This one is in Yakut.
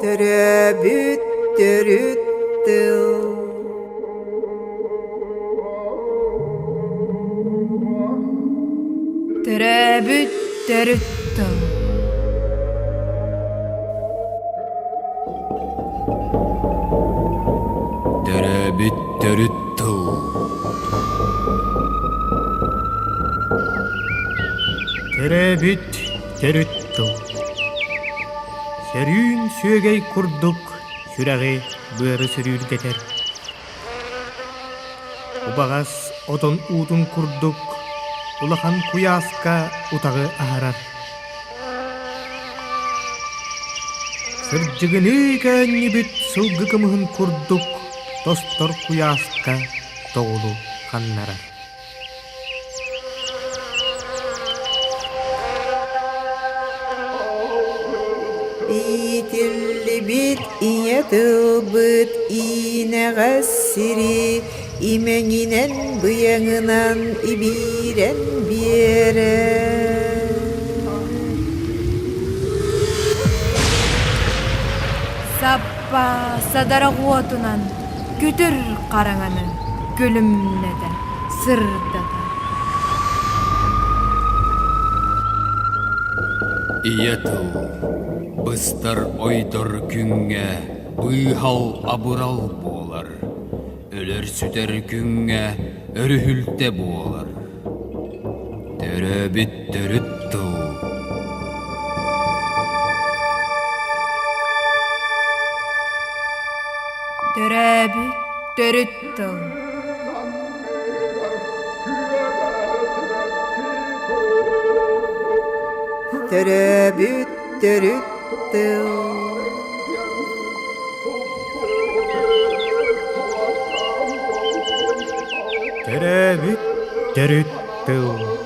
Төрөөбүт төрүт тыл. Төрөөбүт төрүт тыл. Төрөөбүт төрүт тыл. Төрөөбүт төрүт тыл. Сөрүүн сүөгэй курдук сүрэҕи быары сүрүүргэтэр. Убаҕас отон уутун курдук улахан куйааска утаҕы аһарар. Сырдьыгыныы көөнньүбүт сылгы кымыһын курдук тостор куйааска тоҕулу ханнарар. Иитиллибит ийэ тылбыт иинэҕэс сири имэҥинэн быйаҥынан ибиирэн биэрэр. Саппа садарах уотунан күтүр хараҥаны күлүмнэтэ сырдата. Ийэ тыл быстар ойдор күҥҥэ быыһал абырал буолар, өлөр-сүтэр күҥҥэ өрүһүлтэ буолар. Төрөөбүт төрүт тыл. Төрөөбүт төрүт тыл. Төрөөбүт төрүт тыл. Төрөөбүт төрүт тыл.